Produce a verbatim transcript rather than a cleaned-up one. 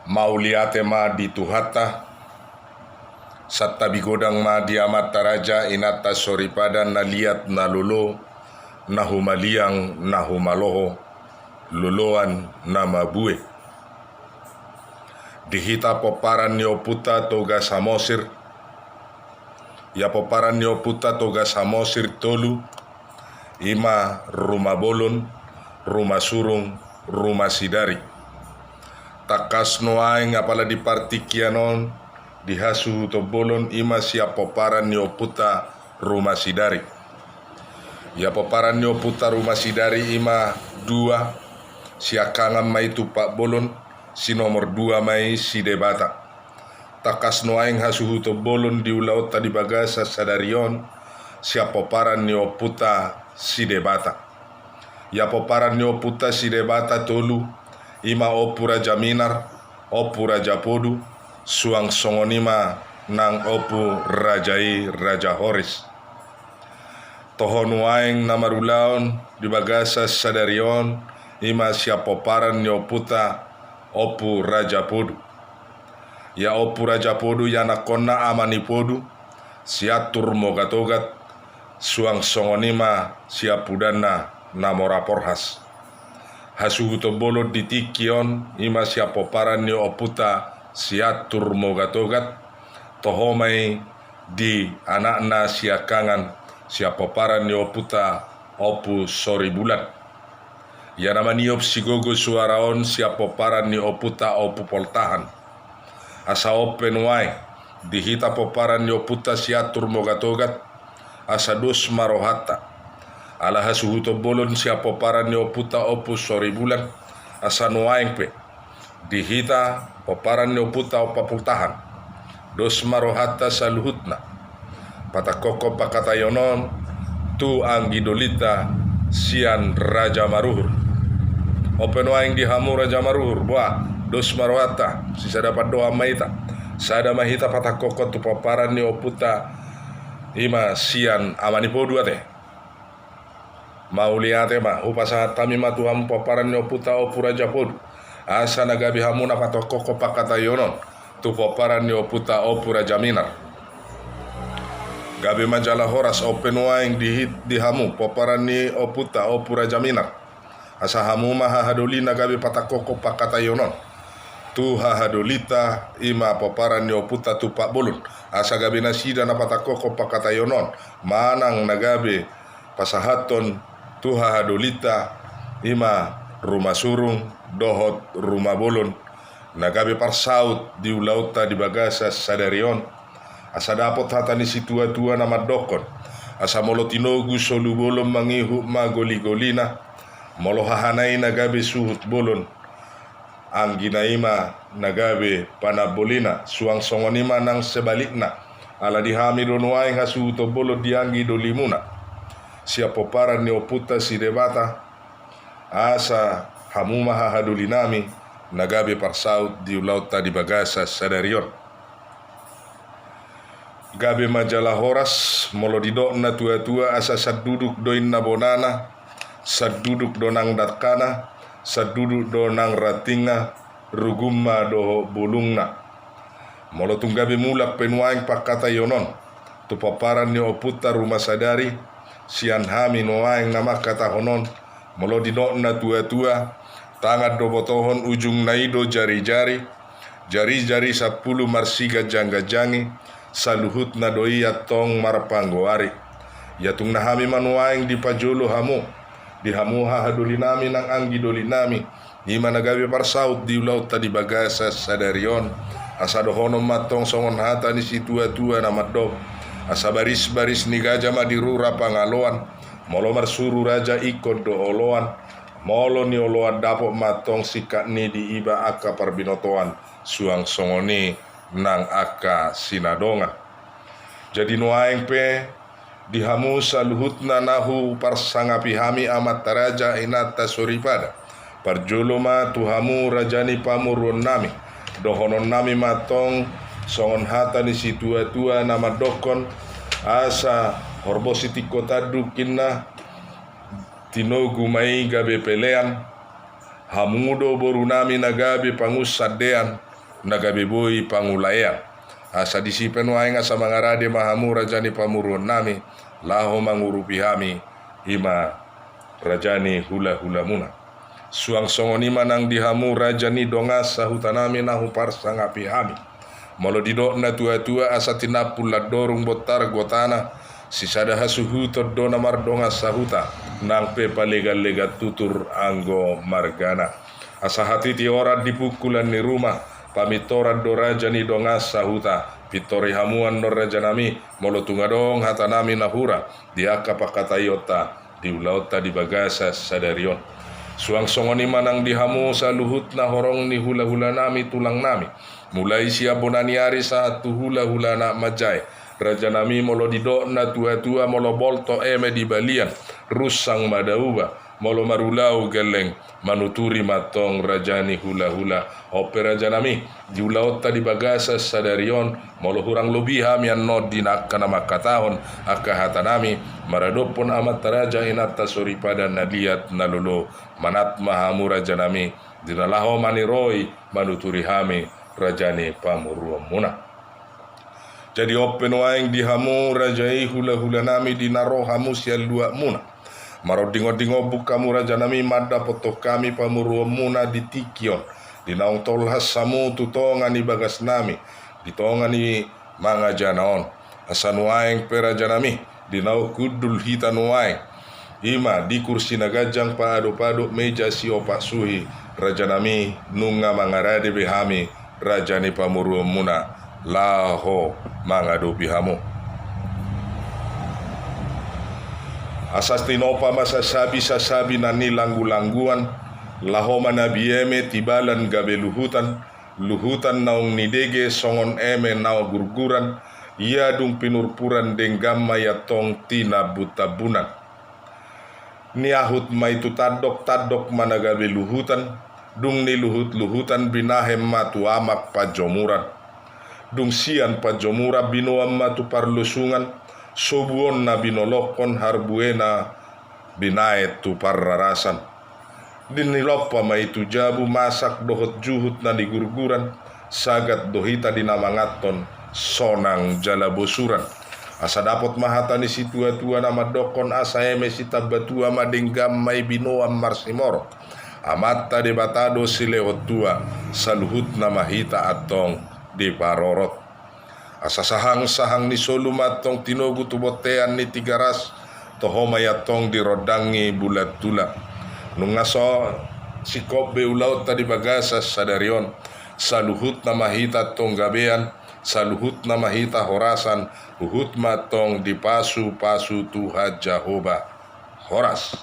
Mauliate ma di Tuhanta. Santabi godang ma di amanta raja, inanta soripada, na liat na lolo, na humaliang na humaloho, loloan na mabue. Di hita pomparan ni ompunta Toga Samosir. Ia pomparan ni ompunta Toga Samosir tolu, ima Ruma Bolon, Ruma Surung, Ruma Sidari. Tangkas nuaeng apala di partingkian on, di hasuhuton bolon, ima sian pomparan ni ompunta Ruma Sidari. Ia pomparan ni ompunta Ruma Sidari ima dua, siangkangan ma i Tumpak Bolon, si nomor dua ma i si Debata. Tangkas nuaeng hasuhuton bolon di ulaonta di bagasan sadari on, sian pomparan ni ompunta si Debata. Ia pomparan ni ompunta si Debata tolu, ima Ompu Raja Minar, Ompu Raja Podu, suang songon i ma nang ompu raja i Raja Horis. Toho nuaeng na marulaon di bagasan sadari on, ima sian pomparan ni ompunta Ompu Raja Podu. Ia Ompu Raja Podu ianakhonna Ama ni Podu, Siantur Mogatogat, suang songon i ma siampudanna na mora porhas. Hasuhuton bolon di tingki on, ima sian pomparan ni ompunta Siantur Mogatogat, toho ma i di anakna siangkangan, sian pomparan ni ompunta Ompu Soribulan. Ia na maniop sigogo suara on sian pomparan ni ompunta Ompu Poltahan. Asa on pe nuaeng, di hita pomparan ni ompunta Siantur Mogatogat, asa dos ma rohanta. Ala hasuhuton bolon sian pomparan ni ompunta Ompu Soribulan, asa nuaeng pe, di hita pomparan ni ompunta Ompu Poltahan, dos ma rohanta saluhutna. Patangkokhon pangkataion on tu anggi dolinta sian Raja Maruhur. On pe nuaeng di hamu Raja Maruhur, boa, dos ma rohanta, sisada pandohan ma hita. Sada ma hita patangkokhon tu pomparan ni ompunta, ima sian Ama ni Podu ate. Mauliate ma, hupasahat hami ma tu hamu pomparan ni ompunta Ompu Raja Podu, asa na gabe hamu na patangkokhon pangkataion on tu pomparan ni ompunta Ompu Raja Minar. Gabe ma jala horas on pe nuaeng di hit-, di hamu pomparan ni ompunta Ompu Raja Minar. Asa hamu ma hahadoli na gabe patangkokhon pangkataion on tu hahadolinta, ima pomparan ni ompunta Tumpak Bolon. Asa gabe nasida na patangkokhon pangkataion on manang na gabe pasahathon tu hahadolinta, ima Ruma Surung dohot Ruma Bolon, na gabe parsaut di ulaonta di bagasan sadari on. Asa dapot hata ni situatua na mandokhon, asa molo tinogu solu bolon mangihut ma goligolina, molo hahana i na gabe suhut bolon, anggina i ma na gabe panambolina, suang songon i ma nang sebalikna. Ala di hami do nuaeng hasuhuton bolon di anggi dolimuna sian pomparan ni ompunta si Debata, asa hamu ma hahadolinami na gabe parsaut di ulaonta di bagasan sadari on. Gabe ma jala horas, molo didok na tuatua asa sanduduk do inna bonana, sanduduk do nang dangkana, sanduduk do nang rantingna, rugun ma dohot bulungna. Molo tung gabe mulak pe nuaeng pangkataion on tu pomparan ni ompunta Ruma Sadari, sian hami nuaeng na mangkatahon on, molo didok na tuatua, tangan do botohon, ujungna i do jarijari, jarijari sampulu marsiganjangganjangi, saluhutna do i antong marpanggoari. Ia tung na hami ma nuaeng dipajolo hamu, di hamu hahadolinami nang anggi dolinami, ima na gabe parsaut di ulaonta di bagasan sadari on, asa dohonon ma antong songon hata ni situatua na mandok, asa barisbaris ni gaja ma di rura pangaloan, molo marsuru raja ingkon do oloan, molo nioloan dapot ma antong singkat ni diiba angka parbinotoan, suang songon i nang angka sinadongan. Jadi nuaeng pe, di hamu saluhutna na huparsangapi hami amanta raja, inanta soripada, parjolo ma tu hamu raja ni pamoruonnami, dohononnami ma antong songon hata ni situatua na mandokhon, asa horbo sitingko tanduk inna, tinogu ma i gabe pelean, hamu do borunami na gabe pangunsandean, na gabe boi pangulaean. Asa disi pe nuaeng asa mangarade ma hamu raja ni pamoruonnami, laho mangurupi hami, i ma raja ni hulahulamuna. Suang songon i ma nang di hamu raja ni dongan sahutanami na huparsangapi hami. Molo didok natuatua asa tinampul andorung bontar gotana, sisada hasuhuton do na mardongan sahuta, nang pe paleganlegan tutur anggo margana. Asa hatiti orat di pungkulan ni ruma, pamintoran do raja ni dongan sahuta, pintori hamu annon rajanami, molo tung adong hatanami na hurang di angka panghataionta di ulaonta di bagasan sadari on. Suang songon i ma nang di hamu saluhutna horong ni hulahulanami tulangnami, mulai sian bona ni ari sahat tu hulahula na manjae. Rajanami, molo didok natuatua, molo bolto eme di balian, runsang ma dauba, molo marulau gelleng, manuturi ma antong raja ni hulahula. On pe rajanami, di ulaonta di bagasan sadari on, molo hurang lobi hami annon di na angka na mangkatahon angka hatanami maradophon amanta raja inanta soripada na liat na lolo, manat ma hamu rajanami di na laho maniroi manuturi hami raja ni pamoruonmuna. Jadi on pe nuaeng di hamu raja i hulahulanami di na ro hamu sian luatmuna, marondingonding ombun hamu rajanami mandapothon hami pamoruonmuna di tingki on, di naung tolhas hamu tu tonga ni bagasnami di tonga ni mangajana on. Asa nuaeng pe rajanami, di naung hundul hita nuaeng, i ma di kursi na ganjang paadopadop meja siopat suhi, rajanami, nunga mangarade be hami raja ni pamoruonmuna laho mangadopi hamu. Asa tinopa ma sasabi-sasabi na nilanggu-langguan, laho manabi eme tibalan gabe luhutan, luhutan naung nidege songon eme na gurguran, ia dung pinurpuran denggan ma i antong tinambuntambunan. Niahut ma i tu tandok, tandok ma na gabe luhutan, dung niluhutluhutan binahen ma tu amak panjomuran. Dung sian panjomuran binoan ma tu parlosungan, sobuonna binolongkon harbuena binahen tu parrarasan. Dung nilompa ma i tu jabu masak dohot juhut na nigurguran, sagat do hita di na manganhon sonang jala bosuran. Asa dapot ma hata ni situatua na mandokkon asa eme sitambatua ma denggan ma i binoan marsimorot. Amanta Debata do silehon tua, saluhutna ma hita antong diparorot. Asa sahangsahang ni solu ma antong tinogu tu bontean ni Tigaras, toho ma i antong dirondangi bulan tulang. Nunga so singkop be ulaonta di bagasan sadari on, saluhutna ma hita antong gabean, saluhutna ma hita horasan, huhut ma antong dipasupasu Tuhan Jahowa. Horas.